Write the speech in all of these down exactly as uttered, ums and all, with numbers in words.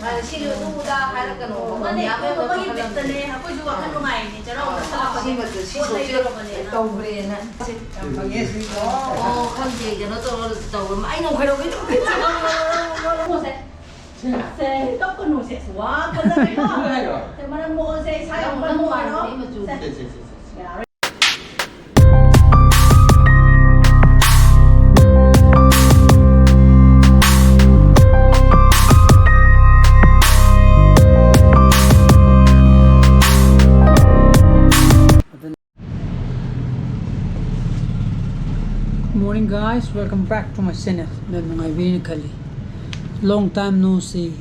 ꯁꯤꯁꯨ ꯑꯗꯨꯗ ꯍꯥꯏꯔꯛꯀꯅꯣ꯫ ꯃꯥꯅꯦ, ꯃꯌꯥꯝ ꯑꯩꯈꯣꯏ ꯃꯌꯥꯝ ꯃꯃꯥꯡꯒꯤ ꯂꯧꯈꯠꯂꯝꯃꯦ꯫ ꯕꯤꯠꯇꯅꯦ, ꯑꯩꯈꯣꯏꯁꯨ ꯋꯥꯈꯜ ꯅꯨꯡꯉꯥꯏꯔꯤꯅꯦ, ꯆꯩꯔꯥꯎꯕꯗ ꯁꯤ ꯁꯜꯂꯛꯄꯗꯣ꯫ ꯃꯆꯨ ꯁꯤ ꯄꯣꯠ ꯁꯣꯛꯆꯤꯜꯂꯛꯑꯦ ꯂꯩꯔꯕꯅꯦꯅ꯫ ꯇꯧꯈ꯭ꯔꯦꯅ꯫ ꯁꯤ ꯌꯥꯝ ꯐꯪꯉꯦ, ꯁꯤ꯫ ꯑꯣ, ꯈꯪꯗꯦ, ꯀꯩꯅꯣ ꯇꯧꯔ ꯇꯧꯕ꯫ ꯑꯩꯅ ꯑꯃꯨꯛ ꯀꯩꯗꯧꯒꯦ ꯇꯧꯒꯦ꯫ ꯁꯦ, ꯁꯦ, ꯀꯞꯀꯅꯨ, ꯁꯦ꯫ ꯋꯥ, ꯐꯖꯔꯦꯀꯣ? ꯁꯦ, ꯃꯔꯝ ꯃꯣꯛꯑꯁꯦ, ꯏꯁꯥ ꯌꯥꯝ ꯅꯪ ꯀꯟꯅ ꯅꯨꯡꯉꯥꯏꯔꯣ꯫ ꯅꯨꯡꯉꯥꯏꯔꯣ, ꯑꯩ ꯃꯆꯨ꯫ ꯁꯦ, ꯁꯦ, ꯁꯦ, ꯁꯦ꯫ ꯌꯥꯔꯣꯏ꯫ Morning guys, welcome back to my channel. ꯃꯌꯥꯝ ꯅꯨꯡꯉꯥꯏꯕꯤꯔꯤꯅ ꯈꯜꯂꯤ꯫ Long time no see,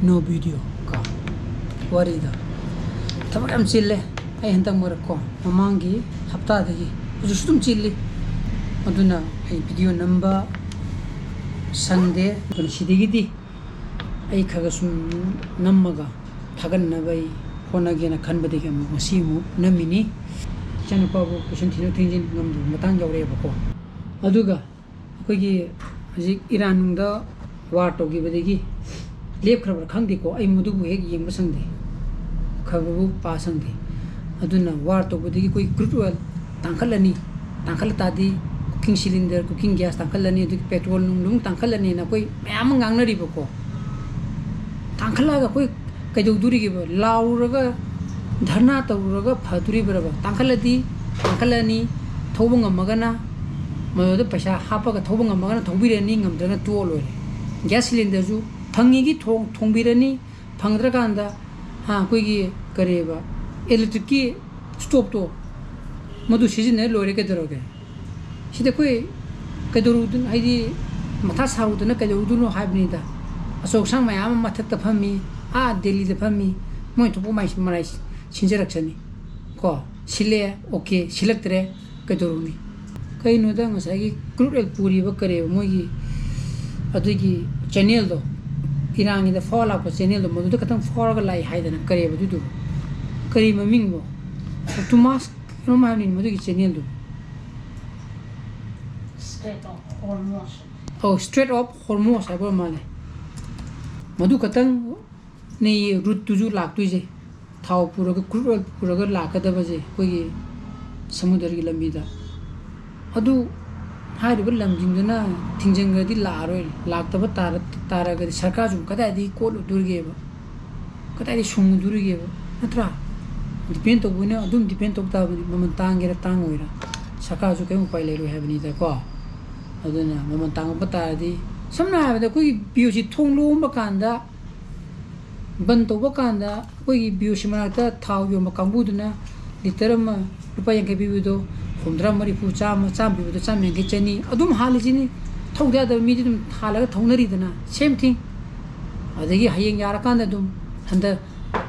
no video ꯀꯣ꯫ ꯋꯥꯔꯤꯗꯣ ꯊꯕꯛ ꯌꯥꯝ ꯆꯤꯜꯂꯦ ꯑꯩ ꯍꯟꯗꯛ ꯃꯔꯛ ꯀꯣ꯫ ꯃꯃꯥꯡꯒꯤ ꯍꯞꯇꯥꯗꯒꯤ ꯍꯧꯖꯤꯛꯁꯨ ꯑꯗꯨꯝ ꯆꯤꯜꯂꯤ꯫ ꯑꯗꯨꯅ ꯑꯩ video ꯅꯝꯕ ꯁꯪꯗꯦ꯫ ꯑꯗꯨꯅ ꯁꯤꯗꯒꯤꯗꯤ ꯑꯩ ꯈꯔ ꯈꯔ ꯁꯨꯝ ꯅꯝꯃꯒ ꯊꯥꯒꯠꯅꯕ ꯑꯩ ꯍꯣꯠꯅꯒꯦꯅ ꯈꯟꯕꯗꯒꯤ ꯑꯃꯨꯛ ꯉꯁꯤ ꯑꯃꯨꯛ ꯅꯝꯃꯤꯅꯤ꯫ ꯏꯆꯥꯅꯨꯄꯥꯕꯨ tuition ꯊꯤꯟꯗꯣꯛ ꯊꯤꯟꯖꯤꯟ ꯉꯝꯗꯕ ꯃꯇꯥꯡ ꯌꯥꯎꯔꯛꯑꯦꯕꯀꯣ꯫ ꯑꯗꯨꯒ ꯑꯩꯈꯣꯏꯒꯤ ꯍꯧꯖꯤꯛ ꯏꯔꯥꯟ ꯅꯨꯡꯗ war ꯇꯧꯈꯤꯕꯗꯒꯤ ꯂꯦꯞꯈ꯭ꯔꯕ꯭ꯔꯥ ꯈꯪꯗꯦꯀꯣ, ꯑꯩ ꯃꯗꯨꯕꯨ ꯍꯦꯛ ꯌꯦꯡꯕ ꯁꯪꯗꯦ, ꯈꯕꯔꯕꯨ ꯄꯥ ꯁꯪꯗꯦ꯫ ꯑꯗꯨꯅ war ꯇꯧꯕꯗꯒꯤ ꯑꯩꯈꯣꯏ crude oil ꯇꯥꯡꯈꯠꯂꯅꯤ, ꯇꯥꯡꯈꯠꯂ ꯇꯥꯔꯗꯤ cooking cylinder, cooking gas ꯇꯥꯡꯈꯠꯂꯅꯤ, ꯑꯗꯨꯒꯤ petrol ꯅꯨꯡ ꯑꯗꯨꯝ ꯇꯥꯡꯈꯠꯂꯅꯤꯅ ꯑꯩꯈꯣꯏ ꯃꯌꯥꯝ ꯑꯃ ꯉꯥꯡꯅꯔꯤꯕꯀꯣ꯫ ꯇꯥꯡꯈꯠꯂꯛꯑꯒ ꯑꯩꯈꯣꯏ ꯀꯩꯗꯧꯗꯣꯔꯤꯒꯦꯕ? ꯂꯥꯎꯔꯨꯔꯒ ꯙꯔꯅꯥ ꯇꯧꯔꯨꯔꯒ ꯐꯗꯣꯔꯤꯕ꯭ꯔꯕ? ꯇꯥꯡꯈꯠꯂꯗꯤ ꯇꯥꯡꯈꯠꯂꯅꯤ, ꯊꯧꯕ ꯉꯝꯃꯒꯅ ꯃꯗꯨꯗ ꯄꯩꯁꯥ ꯍꯥꯞꯄꯒ ꯊꯧꯕ ꯉꯝꯃꯒꯅ ꯊꯧꯕꯤꯔꯅꯤ, ꯉꯝꯗ꯭ꯔꯒꯅ ꯇꯣꯛꯑ ꯂꯣꯏꯔꯦ꯫ Gas cylinderꯁꯨ ꯐꯪꯉꯤꯒꯤ ꯊꯣꯡ-, ꯊꯣꯡꯕꯤꯔꯅꯤ, ꯐꯪꯗ꯭ꯔꯀꯥꯟꯗ, ꯍꯥ, ꯑꯩꯈꯣꯏꯒꯤ ꯀꯔꯤꯕ, electricꯀꯤ stoveꯇꯣ ꯃꯗꯨ ꯁꯤꯖꯤꯟꯅꯔ ꯂꯣꯏꯔꯦ, ꯀꯩꯗꯧꯔꯒꯦ? ꯁꯤꯗ ꯑꯩꯈꯣꯏ ꯀꯩꯗꯧꯔꯨꯗꯣꯏꯅꯣ, ꯍꯥꯏꯗꯤ ꯃꯊꯥ ꯁꯥꯔꯨꯗꯅ ꯀꯩꯗꯧꯔꯨꯗꯣꯏꯅꯣ ꯍꯥꯏꯕꯅꯤꯗ꯫ ꯑꯆꯧ ꯑꯁꯥꯡ ꯃꯌꯥꯝ ꯑꯃ ꯃꯊꯛꯇ ꯐꯝꯃꯤ, ꯑꯥ ꯗꯦꯜꯂꯤꯗ ꯐꯝꯃꯤ, ꯃꯣꯏ ꯊꯣꯛꯄ ꯃꯥꯏ ꯃꯔꯥꯏ ꯁꯤꯟꯖꯔꯛꯁꯅꯤ ꯀꯣ꯫ ꯁꯤꯜꯂꯦ, okay, ꯁꯤꯜꯂꯛꯇ꯭ꯔꯦ, ꯀꯩꯗꯧꯔꯨꯅꯤ? ꯀꯩꯅꯣꯗ ꯉꯁꯥꯏꯒꯤ crude oil ꯄꯨꯔꯤꯕ ꯀꯔꯤꯕ ꯃꯣꯏꯒꯤ ꯑꯗꯨꯒꯤ channelꯗꯣ, ꯏꯔꯥꯟꯒꯤꯗ ꯐꯥꯎꯔ ꯂꯥꯛꯄ channelꯗꯣ, ꯃꯗꯨꯗ ꯈꯛꯇꯪ ꯐꯥꯎꯔꯒ ꯂꯥꯛꯏ ꯍꯥꯏꯗꯅ, ꯀꯔꯤꯕ ꯑꯗꯨꯗꯨꯕꯨ? ꯀꯔꯤ ꯃꯃꯤꯡꯕꯨ? ꯇꯨꯃꯥꯁ ꯀꯩꯅꯣꯝ ꯍꯥꯏꯕꯅꯤ ꯃꯗꯨꯒꯤ channelꯗꯨ꯫ Strait of Hormuz꯫ ꯑꯧ, Strait of Hormuz ꯍꯥꯏꯕ ꯑꯣꯏꯔ ꯃꯥꯜꯂꯦ꯫ ꯃꯗꯨ ꯈꯛꯇꯪꯅꯤ ꯔꯨꯠꯇꯨꯁꯨ ꯂꯥꯛꯇꯣꯏꯁꯦ꯫ ꯊꯥꯎ ꯄꯨꯔꯒ, ꯀ꯭ꯔꯨꯗ ꯑꯣꯏꯜ ꯄꯨꯔꯒ ꯂꯥꯛꯀꯗꯕꯁꯦ ꯑꯩꯈꯣꯏꯒꯤ ꯁꯃꯨꯗ꯭ꯔꯒꯤ ꯂꯝꯕꯤꯗ꯫ ꯑꯗꯨ ꯍꯥꯏꯔꯤꯕ ꯂꯝꯁꯤꯡꯗꯨꯅ ꯊꯤꯡꯖꯤꯟꯈ꯭ꯔꯗꯤ ꯂꯥꯛꯑꯔꯣꯏ꯫ ꯂꯥꯛꯇꯕ ꯇꯥꯔ-, ꯇꯥꯔꯒꯗꯤ ꯁꯔꯀꯥꯔꯁꯨ ꯀꯗꯥꯏꯗꯒꯤ ꯀꯣꯠꯂꯨꯗꯣꯔꯤꯒꯦꯕ? ꯀꯗꯥꯏꯗꯒꯤ ꯁꯨꯡꯉꯨꯗꯣꯔꯤꯒꯦꯕ? ꯅꯠꯇ꯭ꯔꯥ? ꯗꯤꯄꯦꯟ ꯇꯧꯕꯅ ꯑꯗꯨꯝ ꯗꯤꯄꯦꯟ ꯇꯧ ꯇꯥꯕꯅꯤ, ꯃꯃꯜ ꯇꯥꯡꯒꯦꯔꯥ ꯇꯥꯡꯉꯣꯏꯔꯥ꯫ ꯁꯔꯀꯥꯔꯁꯨ ꯀꯔꯤꯝ ꯎꯄꯥꯏ ꯂꯩꯔꯣꯏ ꯍꯥꯏꯕꯅꯤꯗꯀꯣ꯫ ꯑꯗꯨꯅ ꯃꯃꯜ ꯇꯥꯡꯉꯛꯄ ꯇꯥꯔꯗꯤ, ꯁꯝꯅ ꯍꯥꯏꯔꯕꯗ, ꯑꯩꯈꯣꯏꯒꯤ ꯕꯤ ꯑꯣ ꯁꯤ ꯊꯣꯡ ꯂꯣꯟꯕ ꯀꯥꯟꯗ, ꯕꯟ ꯇꯧꯕ ꯀꯥꯟꯗ, ꯑꯩꯈꯣꯏꯒꯤ ꯕꯤ ꯑꯣ ꯁꯤ ꯃꯅꯥꯛꯇ ꯊꯥꯎ ꯌꯣꯟꯕ ꯀꯥꯡꯕꯨꯗꯨꯅ ꯂꯤꯇꯔ ꯑꯃ ꯂꯨꯄꯥ ꯌꯥꯡꯈꯩ ꯄꯤꯕꯗꯣ ꯍꯨꯝꯗ꯭ꯔꯥ, ꯃꯔꯤꯐꯨ, ꯆꯥꯝꯃ, ꯆꯥꯝꯃ ꯄꯤꯕꯗꯣ ꯆꯥꯝꯃ ꯌꯥꯡꯈꯩ, ꯆꯅꯤ ꯑꯗꯨꯝ ꯍꯥꯜꯂꯤꯁꯤꯅꯤ꯫ ꯊꯧꯗ ꯌꯥꯗꯕ ꯃꯤꯗꯤ ꯑꯗꯨꯝ ꯍꯥꯜꯂꯒ ꯊꯧꯅꯔꯤꯗꯅ, same thing꯫ ꯑꯗꯒꯤ ꯍꯌꯦꯡ ꯌꯥꯔꯀꯥꯟꯗ ꯑꯗꯨꯝ ꯍꯟꯗ-,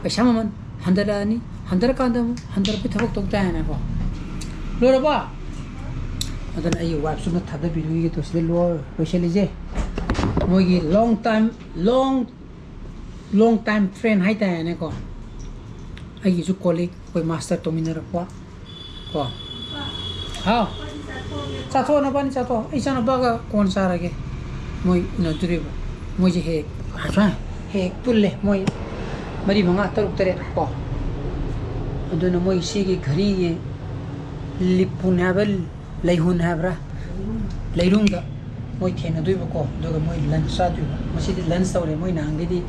ꯄꯩꯁꯥ ꯃꯃꯜ ꯍꯟꯊꯔꯛꯑꯅꯤ, ꯍꯟꯊꯔꯀꯥꯟꯗ ꯑꯃꯨꯛ ꯍꯟꯊꯔꯛꯄꯩ ꯊꯕꯛ ꯇꯧ ꯇꯥꯏꯅꯦꯀꯣ꯫ ꯂꯣꯏꯔꯕꯣ? ꯑꯗꯨꯅ ꯑꯩꯒꯤ ꯋꯥꯏꯐꯁꯨ ꯑꯝꯇ ꯊꯥꯗꯕꯤꯔꯨꯈꯤꯒꯦ꯫ ꯇꯣ, ꯁꯤꯗ ꯂꯣꯏ ꯂꯣꯏꯁꯤꯜꯂꯤꯁꯦ꯫ ꯃꯣꯏꯒꯤ long time, long, long time friend ꯍꯥꯏꯇꯥꯔꯦꯅꯦꯀꯣ꯫ ꯑꯩꯒꯤꯁꯨ colleague, ꯑꯩꯈꯣꯏ ꯃꯥꯁꯇꯔ ꯇꯧꯃꯤꯟꯅꯔꯛꯄ ꯀꯣ꯫ ꯍꯥꯎ꯫ ꯆꯥꯊꯣꯛꯑꯣ, ꯅꯕꯥꯅꯤ ꯆꯥꯊꯣꯛꯑꯣ꯫ ꯑꯩ ꯏꯆꯥꯅꯨꯄꯥꯒ ꯀꯣꯟ ꯆꯥꯔꯒꯦ꯫ ꯃꯣꯏ ꯎꯅꯗꯣꯔꯤꯕ꯫ ꯃꯣꯏꯁꯦ ꯍꯦꯛ, ꯍꯦꯛ ꯄꯨꯜꯂꯦ꯫ ꯃꯣꯏ ꯃꯔꯤ, ꯃꯉꯥ, ꯇꯔꯨꯛ, ꯇꯔꯦꯠ ꯀꯣ꯫ ꯑꯗꯨꯅ ꯃꯣꯏ ꯁꯤꯒꯤ ꯘꯔꯤꯒꯤ ꯂꯤꯄꯨꯟ ꯍꯥꯏꯕ, ꯂꯩꯍꯨꯟ ꯍꯥꯏꯕ꯭ꯔꯥ? ꯂꯩꯔꯨꯡꯗ ꯃꯣꯏ ꯊꯦꯡꯅꯗꯣꯏꯕꯀꯣ꯫ ꯑꯗꯨꯒ ꯃꯣꯏ lunch ꯆꯥꯗꯣꯏꯕ꯫ ꯉꯁꯤꯗꯤ lunch ꯇꯧꯔꯦ꯫ ꯃꯣꯏ ꯅꯍꯥꯟꯒꯩꯗꯤ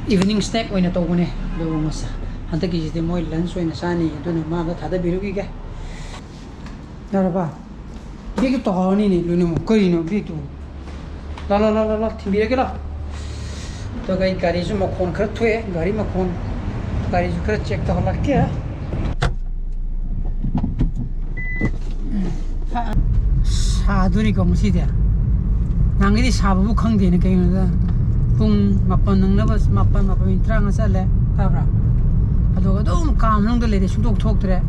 evening snack ꯑꯣꯏꯅ ꯇꯧꯕꯅꯦ꯫ ꯑꯗꯨꯒ ꯉꯁ-, ꯍꯟꯗꯛꯀꯤꯁꯤꯗꯤ ꯃꯣꯏ lunch ꯑꯣꯏꯅ ꯆꯥꯅꯤ꯫ ꯑꯗꯨꯅ ꯃꯥꯗꯣ ꯊꯥꯗꯕꯤꯔꯨꯈꯤꯒꯦ꯫ ꯌꯥꯔꯕ? Bagꯇꯨ ꯇꯧꯍꯧꯔꯅꯤꯅꯦ ꯂꯣꯏꯅꯃꯛ꯫ ꯀꯔꯤꯅꯣ bagꯇꯨ? ꯂꯥ, ꯂꯥ, ꯂꯥ, ꯂꯥ, ꯂꯥ, ꯊꯤꯟꯕꯤꯔꯒꯦ ꯂꯥ꯫ ꯑꯗꯨꯒ ꯑꯩ ꯒꯥꯔꯤꯁꯨ ꯃꯈꯣꯟ ꯈꯔ ꯊꯣꯛꯑꯦ, ꯒꯥꯔꯤ ꯃꯈꯣꯟ꯫ ꯒꯥꯔꯤꯁꯨ ꯈꯔ check ꯇꯧꯍꯜꯂꯛꯀꯦ꯫ ꯁꯥꯗꯣꯔꯤꯀꯣ ꯉꯁꯤꯗꯤ꯫ ꯅꯍꯥꯟꯒꯩꯗꯤ ꯁꯥꯕꯕꯨ ꯈꯪꯗꯦꯅꯦ, ꯀꯩꯒꯤꯅꯣꯗ ꯄꯨꯡ ꯃꯥꯄꯟ ꯅꯪꯅꯕ, ꯃꯥꯄꯟ, ꯃꯥꯄꯟ ꯃꯤꯅꯤꯠ ꯇꯔꯥꯃꯉꯥ ꯆꯠꯂꯦ, ꯇꯥꯕ꯭ꯔꯥ? ꯑꯗꯨꯒ ꯑꯗꯨꯝ ꯀꯥ ꯃꯅꯨꯡꯗ ꯂꯩꯔꯦ, ꯁꯨꯡꯊꯣꯛ ꯊꯣꯛꯇ꯭ꯔꯦ꯫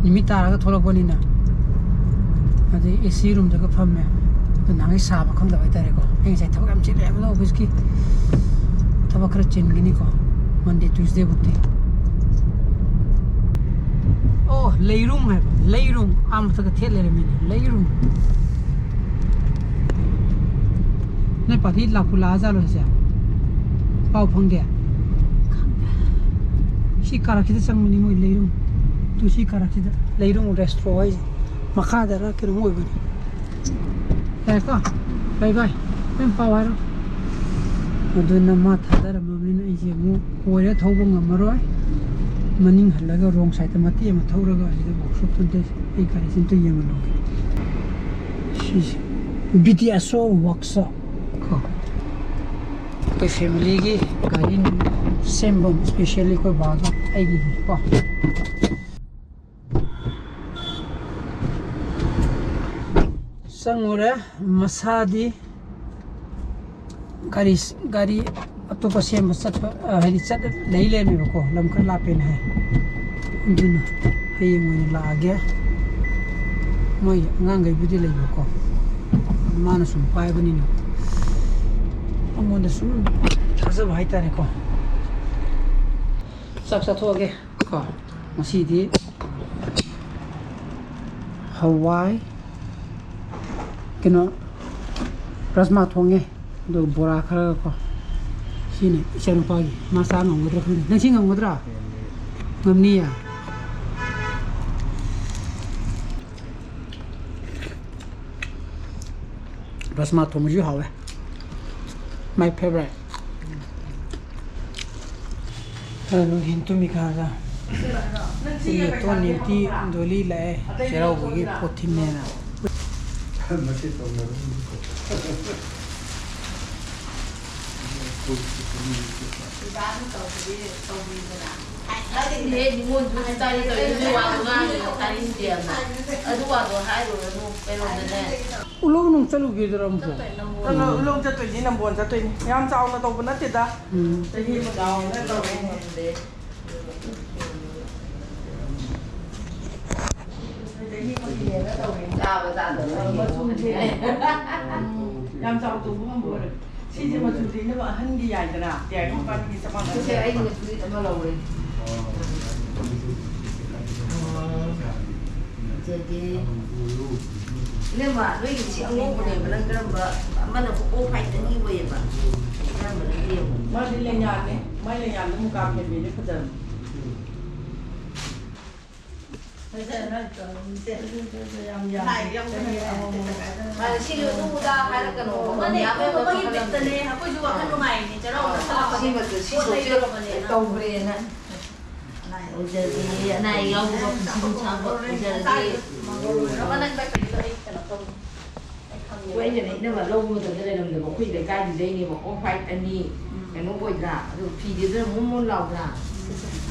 ꯅꯨꯃꯤꯠ ꯇꯥꯔꯒ ꯊꯣꯛꯂꯛꯄꯅꯤꯅ꯫ ꯑꯗꯩ AC roomꯗꯒ ꯐꯝꯃꯦ꯫ ꯑꯗꯨ ꯅꯍꯥꯟꯒꯩ ꯁꯥꯕ ꯈꯪꯗꯕ ꯍꯥꯏꯇꯥꯔꯦꯀꯣ꯫ ꯑꯩ ꯉꯁꯥꯏ ꯊꯕꯛ ꯌꯥꯝ ꯆꯤꯜꯂꯦ ꯍꯥꯏꯕꯗꯣ officeꯀꯤ꯫ ꯊꯕꯛ ꯈꯔ ꯆꯤꯟꯒꯅꯤꯀꯣ꯫ Monday, Tuesdayꯕꯨꯛꯇꯤ꯫ ꯑꯣ, ꯂꯩꯔꯨꯡ ꯍꯥꯏꯕ꯫ ꯂꯩꯔꯨꯡ꯫ ꯑꯥ ꯃꯊꯛꯇ ꯊꯦꯠ ꯂꯩꯔꯝꯃꯤꯅꯦ꯫ ꯂꯩꯔꯨꯡ꯫ ꯅꯣꯏ ꯄꯥꯔꯇꯤ ꯂꯥꯛꯄꯨ ꯂꯥꯛꯑꯖꯥꯠꯂꯣ ꯍꯧꯖꯤꯛ? ꯄꯥꯎ ꯐꯪꯗꯦ? ꯁꯤ ꯀꯥꯔꯛꯁꯤꯗ ꯆꯪꯕꯅꯤ ꯃꯣꯏ ꯂꯩꯔꯨꯝ꯫ ꯇꯨ ꯁꯤ ꯀꯥꯔꯛꯁꯤꯗ ꯂꯩꯔꯨꯝ ꯔꯦꯁꯇ꯭ꯔꯣ ꯍꯥꯏꯁꯦ꯫ ꯃꯈꯥꯗꯔ ꯀꯩꯅꯣꯝ ꯑꯣꯏꯕꯅꯤ꯫ ꯌꯥꯔꯦꯀꯣ? ꯕꯥꯏ ꯕꯥꯏ꯫ ꯅꯪ ꯄꯥꯎ ꯍꯥꯏꯔꯣ꯫ ꯑꯗꯨꯅ ꯃꯥ ꯊꯥꯗꯔꯝꯃꯕꯅꯤꯅ ꯑꯩꯁꯦ ꯑꯃꯨꯛ ꯀꯣꯏꯔ ꯊꯧꯕ ꯉꯝꯃꯔꯣꯏ꯫ ꯃꯅꯤꯡ ꯍꯜꯂꯒ ꯔꯣꯡ ꯁꯥꯏꯠꯇ ꯃꯇꯦꯛ ꯑꯃ ꯊꯧꯔꯒ ꯑꯁꯤꯗ ꯋꯥꯛꯁꯣꯞꯇ ꯑꯝꯇ ꯑꯩ ꯒꯥꯔꯤꯁꯦ ꯑꯝꯇ ꯌꯦꯡꯍꯜꯂꯨꯒꯦ꯫ ꯁꯤꯁꯦ ꯕꯤ ꯇꯤ ꯑꯦꯁ ꯑꯣ ꯋꯥꯛꯁꯣꯞ ꯀꯣ꯫ ꯑꯩꯈꯣꯏ ꯐꯦꯃꯤꯂꯤꯒꯤ ꯒꯥꯔꯤ ꯁꯦꯝꯐꯝ, ꯏꯁꯄꯦꯁꯦꯜꯂꯤ ꯑꯩꯈꯣꯏ ꯕꯥꯒ ꯑꯩꯒꯤꯗꯤ ꯀꯣ꯫ ꯆꯪꯉꯨꯔꯦ꯫ ꯃꯁꯥꯗꯤ ꯒꯥꯔꯤ, ꯒꯥꯔꯤ ꯑꯇꯣꯞꯄ ꯁꯦꯝꯕ ꯆꯠꯄ, ꯑ, ꯍꯥꯏꯗꯤ ꯆꯠ-, ꯂꯩ ꯂꯩꯔꯝꯃꯦꯕꯀꯣ, ꯂꯝ ꯈꯔ ꯂꯥꯞꯄꯦꯅ ꯍꯥꯏ꯫ ꯑꯗꯨꯅ ꯍꯌꯦꯡ ꯑꯣꯏꯅ ꯂꯥꯛꯑꯒꯦ꯫ ꯃꯣꯏ ꯑꯉꯥꯡꯈꯩꯕꯨꯗꯤ ꯂꯩꯕꯀꯣ, ꯃꯥꯅ ꯁꯨꯝ ꯄꯥꯏꯕꯅꯤꯅ ꯑꯩꯉꯣꯟꯗ ꯁꯨꯝ ꯊꯥꯖꯕ ꯍꯥꯏꯇꯥꯔꯦꯀꯣ꯫ ꯆꯥꯛ ꯆꯥꯊꯣꯛꯑꯒꯦ ꯀꯣ꯫ ꯉꯁꯤꯗꯤ ꯍꯋꯥꯏ, ꯀꯩꯅꯣ, ꯔꯥꯖꯃꯥ ꯊꯣꯡꯉꯦ, ꯑꯗꯨꯒ ꯕꯣꯔꯥ ꯈꯔꯒꯀꯣ꯫ ꯁꯤꯅꯤ ꯏꯆꯥꯅꯨꯄꯥꯒꯤ, ꯃꯥ ꯆꯥ ꯉꯝꯒꯗ꯭ꯔꯥ ꯈꯪꯗꯦ꯫ ꯅꯪ ꯁꯤ ꯉꯝꯒꯗ꯭ꯔꯥ? ꯉꯝꯅꯤꯌꯦ꯫ ꯔꯥꯖꯃꯥ ꯊꯣꯡꯕꯁꯨ ꯍꯥꯎꯋꯦ, my favorite꯫ ꯍꯜꯂꯣ, ꯍꯤꯟꯇꯨ ꯃꯤꯈꯥꯒ꯫ ꯁꯤꯅ ꯇꯣꯟ ꯅꯤꯡꯇꯤ ꯗꯣꯂꯤ ꯂꯥꯛꯑꯦ ꯆꯩꯔꯥꯎꯕꯒꯤ ꯄꯣꯠ ꯊꯤꯟꯅꯦꯅ꯫ ꯇꯥꯅꯤꯡꯗꯦ, ꯅꯤꯉꯣꯜꯗꯨ ꯇꯥꯅꯤꯡꯗꯦ, ꯅꯣꯏ ꯋꯥꯗꯣ ꯉꯥꯡꯉꯤꯗꯣ ꯇꯥꯅꯤꯡꯗꯦꯅ꯫ ꯑꯗꯨ ꯋꯥꯗꯣ ꯍꯥꯏꯔꯨꯔꯅꯨ ꯀꯩꯅꯣꯗꯅꯦ꯫ ꯎꯂꯣꯡ ꯅꯨꯡ ꯆꯠꯂꯨꯈꯤꯗ꯭ꯔꯣ ꯑꯃꯨꯛꯁꯨ? ꯆꯠꯂꯣ, ꯎꯂꯣꯡ ꯆꯠꯇꯣꯏꯅꯤ, ꯅꯝꯕꯣꯟ ꯆꯠꯇꯣꯏꯅꯤ꯫ ꯌꯥꯝ ꯆꯥꯎꯅ ꯇꯧꯕ ꯅꯠꯇꯦꯗ꯫ ꯎꯝ꯫ ꯆꯍꯤ ꯑꯃ ꯆꯥꯎꯅ ꯇꯧꯔꯦ꯫ ꯆꯍꯤ ꯑꯃ ꯍꯦꯟꯅ ꯇꯧꯔꯦ꯫ ꯆꯥꯕ ꯆꯥꯗꯕ ꯃꯆꯨꯁꯦ ꯌꯥꯝ ꯆꯥꯎ ꯇꯧꯕ ꯉꯝꯕ ꯑꯣꯏꯔꯦ꯫ ꯁꯤꯁꯦ ꯃꯆꯨ ꯇꯩꯅꯕ ꯑꯍꯟꯒꯤ ꯌꯥꯏꯗꯅ, ꯇꯤꯌꯥꯏ ꯃꯄꯥꯟꯒꯤ ꯆꯞ ꯃꯥꯟꯅꯩ꯫ ꯁꯤꯁꯦ ꯑꯩꯅ ꯐꯨꯔꯤꯠ ꯑꯃ ꯂꯧꯔꯦ꯫ ꯐꯖꯗꯦ꯫ ꯏꯅꯝꯃ, ꯅꯣꯏꯒꯤꯁꯤ ꯑꯉꯧꯕꯅꯦꯕ, ꯅꯪ ꯀꯔꯝꯕ? ꯑꯃꯅ ꯑꯣꯐ ꯋꯥꯏꯠ ꯑꯅꯤ ꯑꯣꯏꯌꯦꯕ, ꯀꯔꯝꯕꯅꯣ ꯌꯦꯡꯉꯣ꯫ ꯃꯥꯗꯤ ꯂꯦꯡꯌꯥꯟꯅꯦ, ꯃꯥꯏ ꯂꯦꯡꯌꯥꯟꯗꯣ ꯃꯨꯀꯥ ꯐꯦꯟꯕꯤꯗꯤ ꯐꯖꯕꯅꯤ꯫ ꯐꯖꯅ ꯇꯧꯔꯝꯁꯦ꯫ ꯌꯥꯝ ꯌꯥꯝ ꯂꯥꯏ ꯌꯥꯎꯗꯅ ꯆꯍꯤ ꯑꯃꯃꯝ꯫ ꯃꯥꯅꯦ, ꯁꯤꯁꯨ ꯑꯗꯨ ꯑꯗꯥ ꯍꯥꯏꯔꯛꯀꯅꯣ꯫ ꯃꯥꯅꯦ, ꯌꯥꯝ ꯑꯩꯈꯣꯏ ꯌꯥꯝꯅ ꯃꯃꯥꯡꯒꯤ ꯈꯜꯂꯝꯃꯤ꯫ ꯕꯤꯠꯇꯅꯦ, ꯑꯩꯈꯣꯏꯁꯨ ꯋꯥꯈꯜ ꯅꯨꯡꯉꯥꯏꯔꯤꯅꯦ, ꯆꯩꯔꯥꯎꯕꯗ ꯁꯤ ꯁꯠꯂꯛꯄꯅꯦ꯫ ꯁꯣꯛꯆꯦ ꯄꯣꯠ ꯂꯩꯔꯕꯅꯦꯅ꯫ ꯇꯧꯈ꯭ꯔꯦꯅ꯫ ꯑꯣꯏꯖꯔꯒꯦ, ꯑꯅꯥ ꯑꯌꯦꯛ ꯌꯥꯎꯗꯕ ꯄꯨꯟꯁꯤ ꯅꯨꯡꯁꯥꯡꯕ ꯑꯣꯏꯖꯔꯒꯦ꯫ ꯃꯃꯥ ꯅꯪ ꯕꯦꯛ ꯀꯩꯅꯣ ꯑꯩ ꯀꯩꯅꯣ ꯇꯧ-, ꯑꯩ ꯈꯪꯉꯦ꯫ ꯑꯩꯈꯣꯏ ꯑꯩꯅꯅꯦ ꯏꯅꯝꯃ ꯂꯧꯕ ꯃꯇꯝꯗ ꯂꯩꯔꯝꯗꯕ, ꯑꯩꯈꯣꯏ ꯂꯩꯀꯥꯏꯗꯨꯗꯩꯅꯦꯕ, ꯑꯣꯐ ꯋꯥꯏꯠ ꯑꯅꯤ, ꯎꯝ꯫ ꯀꯩꯅꯣ ꯑꯣꯏꯗ꯭ꯔꯥ? ꯑꯗꯨ ꯐꯤꯗꯤ ꯑꯗꯨꯅ ꯃꯨꯟ ꯃꯨꯟ ꯂꯥꯎꯗ꯭ꯔꯥ?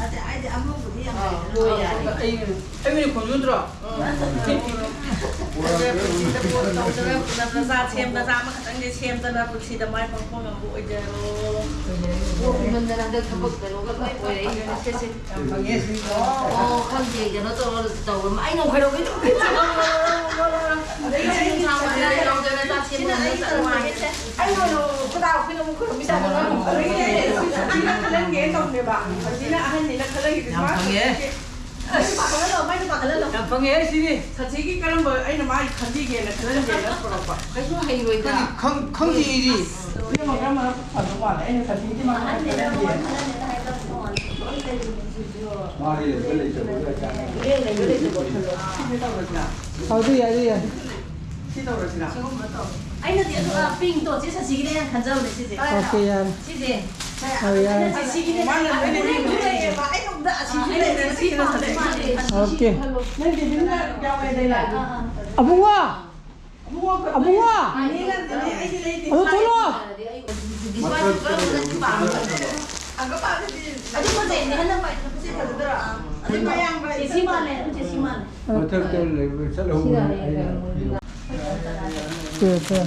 ꯑꯗ ꯑꯩꯗꯤ ꯑꯉꯧꯕꯗꯤ ꯌꯥꯝ ꯑꯥ, ꯂꯩꯗꯅ꯫ ꯍꯣꯏ, ꯌꯥꯏꯌꯦ꯫ ꯑꯩ, ꯑꯩ ꯑꯣꯏꯅ ꯈꯣꯡꯖꯨꯗ꯭ꯔꯣ? ꯎꯝ꯫ ꯄꯨꯟꯁꯤꯗ ꯄꯣꯠ ꯇꯧꯗꯅ ꯅꯆꯥ ꯁꯦꯝ, ꯅꯆꯥ ꯑꯃꯈꯛꯇꯪꯗꯤ ꯁꯦꯝꯗꯅ ꯄꯨꯟꯁꯤꯗ ꯃꯥꯏ ꯄꯥꯛꯄ ꯉꯝꯕ ꯑꯣꯏꯖꯔꯣ꯫ ꯄꯣꯠ ꯀꯨꯝꯃꯟꯗꯅ ꯍꯟꯗꯛ ꯊꯕꯛ ꯀꯩꯅꯣꯒ ꯂꯣꯏ ꯑꯣꯏꯔꯛꯏꯅꯦ, ꯁꯦ, ꯁꯦ꯫ ꯌꯥꯝ ꯐꯪꯉꯦ, ꯁꯤ꯫ ꯑꯣ, ꯈꯪꯗꯦ, ꯀꯩꯅꯣ ꯇꯧꯔ ꯇꯧꯕ ꯑꯃ꯫ ꯑꯩ ꯅꯣꯡ ꯐꯥꯗꯣꯛ ꯀꯩꯅꯣ ꯑꯗꯒꯤ ꯑꯩ ꯅꯨꯡꯁꯥ ꯃꯔꯛꯇ ꯌꯥꯎꯗꯅ ꯆꯥꯛ ꯁꯦꯝꯕ ꯉꯝꯗꯕ ꯆꯠꯂꯨ ꯍꯥꯏꯁꯦ꯫ ꯑꯩ ꯅꯣꯡ ꯐꯥꯗꯣꯛ ꯑꯩꯈꯣꯏꯅ ꯑꯃꯨꯛ ꯈꯨꯔꯨꯝꯃꯤ ꯆꯥꯛ ꯑꯗꯒꯤ ꯑꯩ ꯁꯤꯅ ꯈꯜꯍꯟꯒꯦ ꯇꯧꯅꯦꯕ꯫ ꯍꯧꯖꯤꯛꯅ ꯑꯍꯟꯅꯤꯅ ꯈꯜꯍꯟꯈꯤꯗꯦ꯫ ꯌꯥꯝ ꯃꯥ ꯐꯪꯉꯦ꯫ ꯃꯥꯏ ꯅꯨꯄꯥ ꯈꯜꯍꯜꯂꯣ, ꯃꯥꯏ ꯅꯨꯄꯥ ꯈꯜꯍꯜꯂꯣ꯫ ꯌꯥꯝ ꯐꯪꯉꯦ ꯁꯤꯗꯤ꯫ ꯁꯥꯊꯤꯒꯤ ꯀꯔꯝꯕ ꯑꯩꯅ ꯃꯥꯒꯤ ꯈꯟꯕꯤꯒꯦꯅ ꯈꯜꯍꯟꯒꯦꯅ ꯄꯨꯔꯛꯄ꯫ ꯀꯩꯁꯨ ꯍꯩꯔꯣꯏꯗ꯫ ꯈꯪꯗꯤ-, ꯈꯪ-, ꯈꯪꯗꯦ ꯑꯩꯗꯤ꯫ ꯏꯕꯦꯝꯃ ꯀꯔꯝꯕꯅ ꯐꯗꯧ ꯃꯥꯜꯂꯦ? ꯑꯩꯅ ꯁꯥꯊꯤꯒꯤꯗꯤ ꯃꯥ ꯑꯍꯟꯅꯤꯅ ꯈꯜꯍꯟꯒꯦ꯫ ꯃꯉꯣꯟ ꯈꯜꯍꯟꯅꯤꯅ ꯍꯥꯏꯗꯕ ꯃꯉꯣꯟ ꯂꯣꯏ ꯂꯩꯔꯤꯅꯦ ꯁꯤꯁꯨ꯫ ꯃꯥꯒꯤ ꯂꯩꯕ ꯂꯩꯇꯕ ꯂꯣꯏ ꯈꯜꯂꯣ꯫ ꯃꯤꯔꯦꯡ ꯂꯩꯕ ꯂꯩꯇꯕ ꯈꯜꯂꯣ꯫ ꯁꯤꯁꯦ ꯇꯧꯔꯁꯤꯔꯥ? ꯑꯗꯨ ꯌꯥꯏ, ꯑꯗꯨ ꯌꯥꯏ꯫ ꯁꯤ ꯇꯧꯔꯁꯤꯔꯥ? ꯁꯤꯒꯨꯝꯕ ꯇꯧ꯫ ꯑꯩꯅꯗꯤ ꯑꯗꯨ, ꯑ, ꯄꯤꯡꯛꯇꯣ ꯆꯦ ꯁꯥꯊꯤꯒꯤꯅꯦ ꯍꯥꯏꯅ ꯈꯟꯖꯕꯅꯦ ꯁꯤꯁꯦ꯫ ꯑꯣꯀꯦ, ꯌꯥꯔꯦ꯫ ꯁꯤꯁꯦ꯫ ꯑꯧ, ꯌꯥꯔꯦ꯫ ꯑꯩꯅ ꯆꯦ ꯁꯤꯒꯤꯅꯦ ꯃꯥꯅ ꯍꯥꯏꯅ ꯂꯩꯔꯦ꯫ ꯂꯩꯔꯦꯕ꯫ ꯑꯩꯅ ꯑꯝꯇ ꯑꯁꯤꯁꯨ ꯑꯥ, ꯑꯩꯅ ꯂꯩꯔꯦ꯫ ꯆꯦ ꯁꯤ ꯄꯥꯝꯃꯦ꯫ ꯃꯥꯅꯦ꯫ ꯑꯣꯀꯦ꯫ ꯅꯪ ꯗꯦꯕꯤꯟꯅ ꯌꯥꯎꯋꯦ ꯑꯗꯩ ꯂꯥꯛꯑꯦ꯫ ꯑꯥ, ꯑꯥ꯫ ꯑꯕꯨꯡꯉꯣ! ꯑꯕꯨꯡꯉꯣ! ꯑꯅꯤꯅ ꯑꯗꯨꯅꯦ ꯑꯩꯗꯤ ꯂꯩꯇꯦ꯫ ꯑꯗꯨ ꯊꯣꯛꯂꯛꯑꯣ! ꯃꯊꯛꯇ ꯂꯩꯕ ꯃꯊꯛꯇ ꯂꯩꯕ꯫ ꯑꯗꯨ ꯐꯖꯩꯅꯦ, ꯍꯟꯗꯛ ꯃꯥꯏꯗꯨꯅ ꯐꯖꯩ꯫ ꯐꯖꯗ꯭ꯔꯣ? ꯑꯗꯨ ꯃꯌꯥꯝ ꯆꯦ ꯁꯤ ꯃꯥꯜꯂꯦ, ꯑꯗꯨ ꯆꯦ ꯁꯤ ꯃꯥꯜꯂꯦ꯫ ꯃꯊꯛꯇ ꯂꯩꯕ ꯆꯠꯍꯧꯕꯅꯦ ꯑꯩꯅ꯫ ꯁꯦ, ꯁꯦ꯫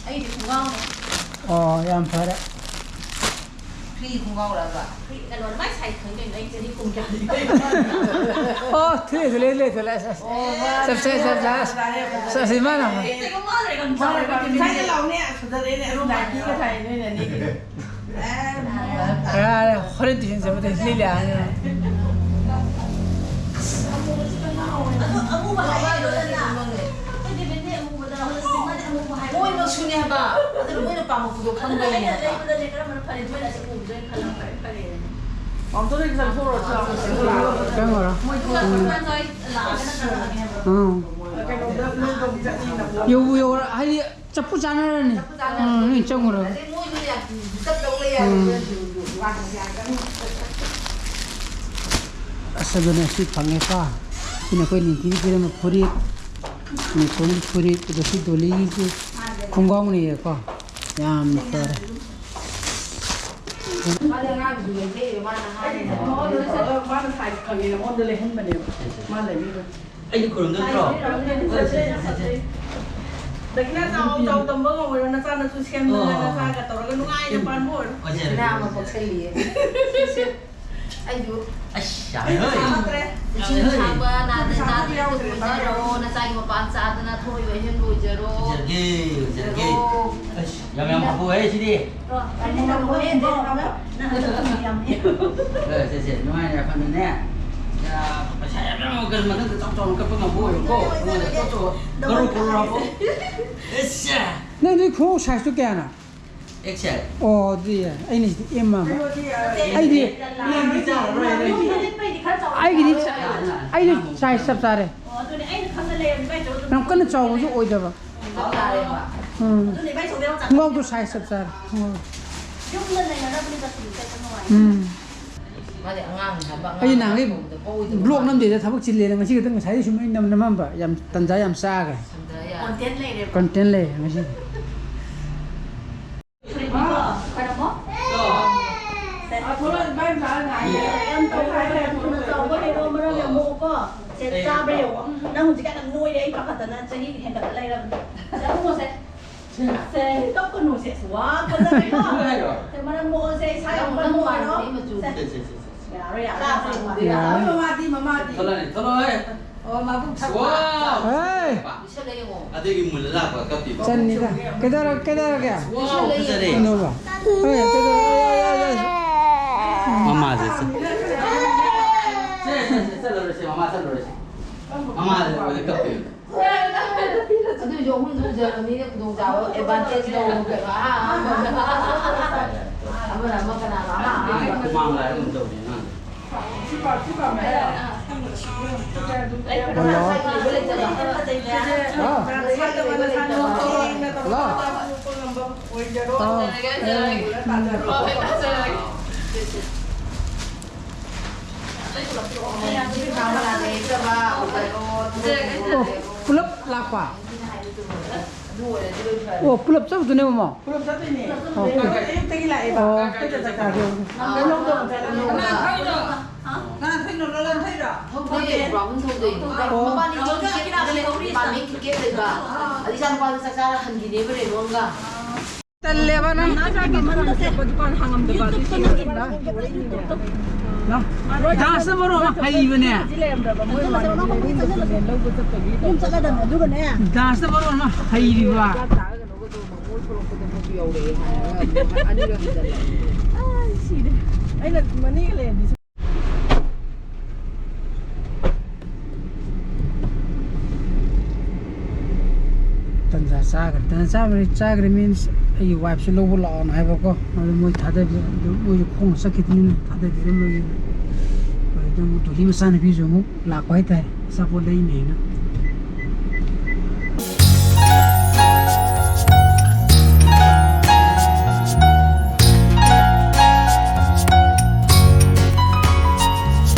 ꯑꯩꯗꯤ ꯈꯣꯡꯒ꯭ꯔꯥꯎꯅꯦ꯫ ꯑꯣ, ꯌꯥꯝ ꯐꯔꯦ꯫ ꯐ꯭ꯔꯤ ꯈꯣꯡꯒ꯭ꯔꯥꯎꯔꯕ? ꯐ꯭ꯔꯤ, ꯀꯩꯅꯣ, ꯃꯥꯏ ꯁꯥꯏꯖ ꯈꯪꯗꯦ, ꯑꯩ ꯆꯍꯤ ꯀꯨꯟ ꯀꯌꯥꯅꯣ? ꯑꯣ, ꯊꯤꯂꯦ, ꯊꯤꯂꯦ, ꯊꯤꯂꯦ, ꯊꯤꯂꯦ꯫ ꯑꯁ, ꯑꯣ, ꯆꯞ ꯆꯥꯏ, ꯆꯞ ꯆꯥꯏ꯫ ꯑꯁ, ꯑꯁ, ꯑꯁ, ꯃꯥꯅ꯫ ꯀꯩꯅꯣ ꯃꯥꯜꯂꯦ, ꯌꯥꯝ ꯆꯥꯎꯔꯦ꯫ ꯉꯁꯥꯏꯗ ꯂꯥꯎꯅꯦ, ꯐꯖꯔꯦꯅꯦ, ꯑꯗꯨꯝ ꯅꯥꯏꯀꯤꯒ ꯊꯥꯏ ꯅꯣꯏꯅ ꯑꯅꯤꯒꯤ꯫ ꯑꯦ, ꯌꯥꯔꯦ, ꯍꯣꯔꯦꯟ ꯇꯨꯏꯁꯟ ꯆꯠꯄꯗ ꯂꯤꯂꯥ꯫ ꯑꯗꯣ ꯑꯃꯨꯕ ꯍꯥꯏꯔꯤꯔꯣ ꯅꯪꯅ? ꯑꯩꯈꯣꯏꯗꯤ ꯕꯦꯟꯗꯦ ꯑꯃꯨꯕꯗ ꯍꯧꯖꯤꯛ ꯃꯥꯗꯤ ꯑꯃꯨꯕ ꯍꯥꯏꯕ꯫ ꯃꯣꯏꯃꯛꯁꯨꯅꯦ ꯍꯥꯏꯕ꯫ ꯑꯗꯨꯅ ꯃꯣꯏꯅ ꯄꯥꯝꯃꯛꯄꯗꯣ ꯈꯪꯕꯩꯅꯦ ꯍꯥꯏꯕ꯫ ꯂꯩꯕꯗꯅꯦ ꯀꯔꯝꯕꯅ ꯐꯔꯤ? ꯃꯣꯏꯅ ꯑꯁꯤ ꯎꯕꯗ ꯑꯣꯏꯅ ꯈꯜꯂ ꯐꯔꯦ ꯐꯔꯦꯅ꯫ ꯃꯥꯝꯇꯣꯟ ꯍꯣꯏꯒꯤ ꯆꯪꯊꯣꯛꯎꯔꯣ, ꯆꯥꯛ ꯆꯪꯉꯛꯑꯣ꯫ ꯃꯣꯏ ꯊꯣꯛꯂꯛꯄ ꯃꯇꯝꯗ ꯑꯩ ꯂꯥꯛꯑꯒꯅ ꯈꯪꯉꯛꯑꯒꯦ ꯍꯥꯏꯕ꯫ ꯎꯝ꯫ ꯀꯩꯅꯣꯗ ꯅꯣꯏꯗꯣꯝ ꯆꯠꯅꯤꯅꯀꯣ꯫ ꯌꯧꯕꯨ ꯌꯧꯔ-, ꯍꯥꯏꯗꯤ ꯆꯞꯄꯨ ꯆꯥꯟꯅꯔꯅꯤ꯫ ꯆꯞꯄꯨ ꯆꯥꯟꯅꯔꯅꯤ꯫ ꯎꯝ, ꯅꯣꯏ ꯆꯪꯉꯨꯔꯣ꯫ ꯑꯗꯩ ꯃꯣꯏꯁꯨ ꯌꯥꯝ ꯗꯤꯁꯇꯔꯕ ꯇꯧ ꯂꯩ ꯌꯥꯔꯣꯏ꯫ ꯎꯝ꯫ ꯑꯁ, ꯑꯗꯨꯅꯦ ꯁꯤ ꯐꯪꯉꯦꯀꯣ꯫ ꯁꯤꯅ ꯑꯩꯈꯣꯏ ꯅꯤꯡꯊꯤꯅ ꯄꯤꯔꯝꯕ ꯐꯨꯔꯤꯠ, ꯅꯤꯡꯊꯤꯅ ꯐꯨꯔꯤꯠ, ꯑꯗꯣ ꯁꯤ ꯗꯣꯂꯤꯒꯤ ꯈꯣꯡꯒ꯭ꯔꯥꯎꯅꯦꯌꯦꯀꯣ꯫ ꯌꯥꯝ ꯐꯔꯦ꯫ ꯃꯥꯗꯤ ꯑꯉꯥꯡꯗꯨꯁꯨ ꯂꯩꯖꯩꯑꯕ, ꯃꯥꯅ ꯍꯥꯏꯔꯤꯅꯦ꯫ ꯃꯥꯅ ꯁꯥꯏꯖ ꯈꯪꯉꯦ, ꯅꯉꯣꯟꯗ ꯂꯩꯍꯟꯕꯅꯦꯕ꯫ ꯃꯥ ꯂꯩꯕꯤꯕ꯫ ꯑꯩꯗꯤ ꯈꯨꯔꯨꯝꯗꯣꯏ ꯅꯠꯇ꯭ꯔꯣ? ꯁꯥꯏꯖ ꯈꯪꯉꯦ꯫ ꯗꯈꯤꯅꯥ ꯆꯥꯎ ꯆꯥꯎ ꯇꯝꯕ ꯉꯝꯃꯣꯏꯔꯣ? ꯅꯆꯥꯅꯁꯨ ꯁꯦꯝꯗꯅ ꯑꯣ꯫ ꯅꯆꯥꯒ ꯇꯧꯔꯒ ꯅꯨꯡꯉꯥꯏꯅ ꯄꯥꯟꯕ ꯑꯣꯏꯔꯣ꯫ ꯑꯣꯏꯖꯔꯒꯦ꯫ ꯏꯆꯥ ꯑꯃ ꯄꯣꯛꯁꯜꯂꯤꯌꯦ꯫ ꯑꯩꯁꯨ ꯑꯁ, ꯌꯥꯝꯃꯦ ꯍꯣꯏ꯫ ꯁꯥꯃꯛꯇ꯭ꯔꯦ꯫ ꯏꯁꯤꯡ ꯌꯥꯝꯃꯦ ꯍꯣꯏ꯫ ꯁꯥꯕ ꯅꯥꯗ ꯅꯥꯗ ꯇꯧꯖꯔꯣ꯫ ꯅꯆꯥꯒꯤ ꯃꯄꯥꯟ ꯆꯥꯗꯅ ꯊꯣꯛꯏꯕ ꯑꯍꯦꯟꯕ ꯑꯣꯏꯖꯔꯣ꯫ ꯑꯣꯏꯖꯔꯒꯦ, ꯑꯣꯏꯖꯔꯒꯦ꯫ ꯑꯣꯏꯖꯔꯣ꯫ ꯑꯁ, ꯌꯥꯝ ꯌꯥꯝ ꯍꯥꯞꯄꯣꯍꯦ ꯁꯤꯗꯤ꯫ ꯑꯣ, ꯑꯅꯤꯗ ꯍꯥꯞꯄꯣꯍꯦ, ꯑꯗꯨ ꯍꯥꯞꯄꯣ꯫ ꯅꯪ ꯑꯗꯨ ꯌꯥꯝ ꯌꯥꯝ꯫ ꯑꯦ, ꯁꯦ, ꯁꯦ, ꯅꯨꯡꯉꯥꯏꯅ ꯌꯥꯝ ꯐꯪꯉꯤꯅꯦ꯫ ꯌꯥ, ꯄꯩꯁꯥ ꯌꯥꯝ ꯌꯥꯝ ꯀꯩꯅꯣ ꯃꯊꯛꯇ ꯆꯥꯎ ꯆꯥꯎꯅ ꯀꯛꯄ ꯉꯝꯕ ꯑꯣꯏꯌꯨꯀꯣ꯫ ꯑꯗꯨꯃꯥꯏꯅ ꯆꯥꯎ ꯆꯥꯎ ꯀꯔꯣꯔ ꯀꯔꯣꯔ ꯍꯥꯞꯄꯣ꯫ ꯑꯦꯁ! ꯅꯪ ꯑꯗꯨꯒꯤ ꯈꯣꯡꯎꯞ ꯁꯥꯏꯖꯇꯨ ꯀꯌꯥꯅꯣ? X L. ꯑꯣ, ꯑꯗꯨꯗꯤ ꯌꯥꯏ꯫ ꯑꯩꯅ ꯁꯤꯗꯤ ꯑꯦꯝ ꯑꯃ꯫ ꯑꯩꯗꯤ ꯌꯨꯝꯗ ꯂꯤꯠꯄꯩꯗꯤ ꯈꯔ ꯆꯥꯎꯔꯦ꯫ ꯑꯩꯒꯤꯗꯤ ꯆ-, ꯑꯩꯗꯤ ꯁꯥꯏꯖ ꯆꯞ ꯆꯥꯔꯦ꯫ ꯑꯣ, ꯑꯗꯨꯅꯦ ꯑꯩꯅ ꯈꯪꯗ ꯂꯩꯔꯝꯃꯤ ꯏꯕꯥꯏꯆꯧ ꯑꯗꯨꯝ ꯌꯥꯝ ꯀꯟꯅ ꯆꯥꯎꯕꯁꯨ ꯑꯣꯏꯗꯕ꯫ ꯆꯞ ꯆꯥꯔꯦꯕ꯫ ꯎꯝ꯫ ꯑꯗꯨꯅꯦ ꯏꯕꯥꯏꯆꯧꯗ ꯌꯥꯝ ꯆꯥꯎ-, ꯈꯣꯡꯒ꯭ꯔꯥꯎꯗꯣ ꯁꯥꯏꯖ ꯆꯞ ꯆꯥꯔꯦ꯫ ꯈꯣꯡꯒ꯭ꯔꯥꯎ꯫ ꯌꯨꯝꯗ ꯂꯩꯅꯔꯕꯅꯤꯅ ꯁꯨꯝ ꯆꯠꯄ ꯅꯨꯡꯉꯥꯏ꯫ ꯎꯝ꯫ ꯃꯥꯗꯤ ꯑꯉꯥꯡꯅꯤ ꯍꯥꯏꯕ, ꯑꯉꯥꯡ ꯑꯩ ꯅꯍꯥꯟꯒꯩ ꯍꯥꯏꯕ ꯃꯇꯝꯗ ꯄꯣꯛꯑꯣꯏꯗꯕ ꯕ꯭ꯂꯣꯛ ꯃꯥꯜꯂꯦ꯫ ꯅꯝꯗꯦꯗ ꯊꯕꯛ ꯆꯤꯜꯂꯦꯅ ꯉꯁꯤ ꯈꯛꯇꯪ ꯉꯁꯥꯏꯗꯩ ꯁꯨꯝ ꯑꯩ ꯅꯝ-, ꯅꯝꯃꯝꯕ ꯌꯥꯝ ꯇꯟꯖꯥ ꯌꯥꯝ ꯆꯥꯈ꯭ꯔꯦ꯫ ꯁꯟꯗ ꯌꯥꯔꯦ꯫ ꯀꯣꯟꯇꯦꯟ ꯂꯩꯔꯦꯕ꯫ ꯀꯣꯟꯇꯦꯟ ꯂꯩꯔꯦ ꯉꯁꯤꯗꯤ꯫ ꯐꯨꯔꯤꯠꯅꯤꯀꯣ꯫ ꯀꯔꯝꯕ? ꯁꯦ꯫ ꯌꯥꯝ ꯇꯧ ꯍꯥꯏꯔꯦ, ꯊꯨꯅ ꯆꯥꯎꯕ ꯍꯩꯔꯣ, ꯃꯔꯝ ꯌꯥꯝ ꯃꯣꯛꯑꯣꯀꯣ꯫ ꯁꯦ, ꯆꯥꯕ꯭ꯔꯥ ꯌꯦꯡꯉꯣ꯫ ꯅꯪ ꯍꯧꯖꯤꯛꯀꯥꯟ ꯌꯥꯝ ꯅꯣꯏꯔꯦ, ꯑꯩ ꯄꯥꯈꯠꯇꯅ ꯆꯍꯤ ꯍꯦꯟꯒꯠꯂ ꯂꯩꯔꯕꯅꯦ꯫ ꯁꯦ, ꯀꯞꯀꯅꯨ ꯁꯦ꯫ ꯋꯥ, ꯐꯖꯔꯦꯀꯣ꯫ ꯁꯦ, ꯃꯔꯝ ꯃꯣꯛꯑꯣ ꯁꯦ, ꯏꯁꯥ ꯌꯥꯝ ꯀꯟꯅ ꯅꯨꯡꯉꯥꯏꯔꯣ꯫ ꯁꯦ꯫ ꯁꯦ, ꯁꯦ, ꯁꯦ, ꯁꯦ, ꯁꯦ꯫ ꯌꯥꯔꯣꯏ, ꯌꯥꯔꯣꯏ꯫ ꯌꯥꯔꯣꯏ꯫ ꯃꯃꯥꯗꯤ, ꯃꯃꯥꯗꯤ꯫ ꯊꯣꯛꯂꯛꯑꯅꯤ, ꯊꯣꯛꯂꯛꯑꯣꯍꯦ꯫ ꯑꯣ, ꯃꯕꯨꯛ ꯊꯛꯄ꯫ ꯋꯥꯎ! ꯍꯦ! ꯑꯗꯨꯒꯤ ꯃꯨꯜꯂ ꯂꯥꯛꯄ ꯀꯞꯄꯤꯕ꯫ ꯆꯟꯅꯤꯗ꯫ ꯀꯩꯗꯧꯔ-, ꯀꯩꯗꯧꯔꯒꯦ? ꯋꯥꯎ, ꯐꯖꯔꯦ꯫ ꯀꯩꯅꯣꯕ? ꯍꯦ, ꯀꯩꯗꯧꯔ-, ꯃꯃꯥꯁꯦ ꯁꯦ꯫ ꯁꯦ, ꯁꯦ, ꯁꯦ, ꯆꯠꯂꯔꯣꯏ꯫ ꯃꯃꯥ ꯆꯠꯂꯨꯔꯁꯤ꯫ ꯃꯃꯥ ꯂꯩꯕꯗ ꯀꯞꯄꯦ꯫ ꯑꯗꯨꯏꯁꯨ ꯑꯍꯨꯝꯗꯨ ꯎꯖꯔꯕꯅꯤꯅ ꯈꯨꯗꯣꯡꯆꯥꯕ advantage ꯂꯧꯔꯣ ꯀꯩꯅꯣ꯫ ꯑꯥ, ꯑꯃꯅ, ꯑꯃꯅ ꯑꯃ ꯀꯅꯥꯅꯣ ꯑꯃ, ꯑꯃ꯫ ꯑꯉꯥꯡ ꯍꯨꯃꯥꯡ ꯂꯥꯏꯔ ꯑꯗꯨꯝ ꯇꯧꯔꯤ ꯑꯉꯥꯡ꯫ ꯍꯜꯂꯣ꯫ ꯍꯥ? ꯍꯜꯂꯣ꯫ ꯑꯥ, ꯑꯦ꯫ ꯑꯣ, ꯄꯨꯂꯞ ꯂꯥꯛꯄ? ꯑꯣ, ꯄꯨꯂꯞ ꯆꯠꯄꯗꯨꯅꯦ, ꯃꯃꯥ? ꯄꯨꯂꯞ ꯆꯠꯇꯣꯏꯅꯦ꯫ ꯑꯣꯀꯦ꯫ ꯑꯌꯨꯛꯇꯒꯤ ꯂꯥꯛꯑꯦꯕ꯫ ꯑꯣ꯫ ꯑꯩꯈꯣꯏꯗ ꯆꯥꯛ ꯆꯥꯒꯦ꯫ ꯅꯪ ꯂꯧꯗꯧ ꯆꯠꯂꯅꯤ꯫ ꯀꯅꯥ ꯊꯣꯛꯏꯅꯣ? ꯂꯣꯂꯥꯟ ꯊꯣꯛꯏꯔꯣ? ꯊꯧꯗꯦ, ꯊꯧꯗꯦ꯫ ꯕ꯭ꯔꯥꯍꯨꯟ ꯊꯧꯗꯦ꯫ ꯑꯣ꯫ ꯃꯕꯥꯅꯤ ꯊꯧꯗꯦ, ꯀꯤꯔꯥ ꯂꯩꯍꯧꯔꯤ꯫ ꯃꯥꯃꯤ ꯇꯤꯀꯦꯠ ꯂꯩꯕ꯫ ꯑꯗꯩ ꯏꯆꯥꯅꯨꯄꯥꯗꯣ ꯆꯥꯛ ꯆꯥꯔ ꯍꯟꯈꯤꯅꯦꯕ ꯔꯦꯅꯣꯜꯒ꯫ ꯇꯜꯂꯦꯕ ꯅꯪ꯫ ꯗꯨꯀꯥꯟ ꯍꯥꯡꯉꯝꯗꯕ ꯑꯗꯨꯒꯤ꯫ ꯗꯥꯟꯁꯅ ꯃꯔꯣꯟ ꯑꯃ ꯍꯩꯕꯅꯦ꯫ ꯌꯨꯝ ꯆꯠꯂꯗꯝꯅꯦ ꯑꯗꯨꯒꯅꯦ꯫ ꯗꯥꯟꯁꯅ ꯃꯔꯣꯟ ꯑꯃ ꯍꯩꯔꯤꯕ꯫ ꯑꯩ ꯁꯤꯔꯦ꯫ ꯑꯩꯅ ꯃꯅꯤꯡ ꯂꯩꯔꯗꯤ꯫ ꯇꯟꯖꯥ ꯆꯥꯈ꯭ꯔꯦ꯫ ꯇꯟꯖꯥ ꯆꯥꯕꯅꯤ, ꯆꯥꯈ꯭ꯔꯦ means ꯑꯩꯒꯤ wifeꯁꯨ ꯂꯧꯕ ꯂꯥꯛꯑꯣꯅ ꯍꯥꯏꯕꯀꯣ꯫ ꯑꯗꯨ ꯃꯣꯏ ꯊꯥꯗꯕꯤ-, ꯑꯗꯨ ꯃꯣꯏꯁꯨ ꯈꯣꯡꯅ ꯆꯠꯈꯤꯕꯅꯤꯅ ꯊꯥꯗꯕꯤꯔꯝꯃꯒꯦ꯫ ꯑꯗꯨꯗ ꯑꯃꯨꯛ ꯇꯣꯇꯤ ꯃꯆꯥꯅꯨꯄꯤꯁꯨ ꯑꯃꯨꯛ ꯂꯥꯛꯄ ꯍꯥꯏꯇꯥꯔꯦ, ꯑꯆꯥꯄꯣꯠ ꯂꯩꯅꯦꯅ꯫